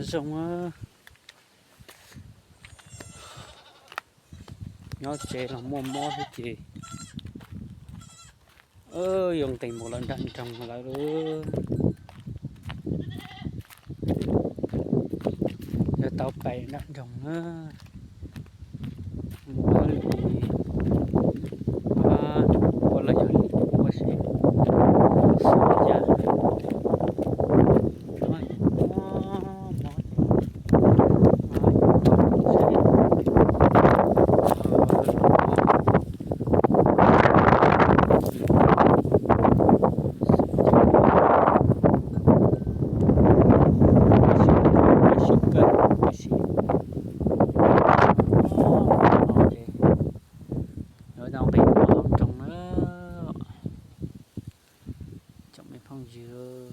Zoo, nyob tsev los muaj mob thiab ces yuav nqis mus lawm nram nroog lawm. Yuav tau pais nram nroog na. Mus hauj lwm, ua los yog ua si, xyov cas mob, mob ces, mob ces, xyov kawg tab sis, yuav tau nqis mus hauv nroog na. Tsoom me phooj ywg,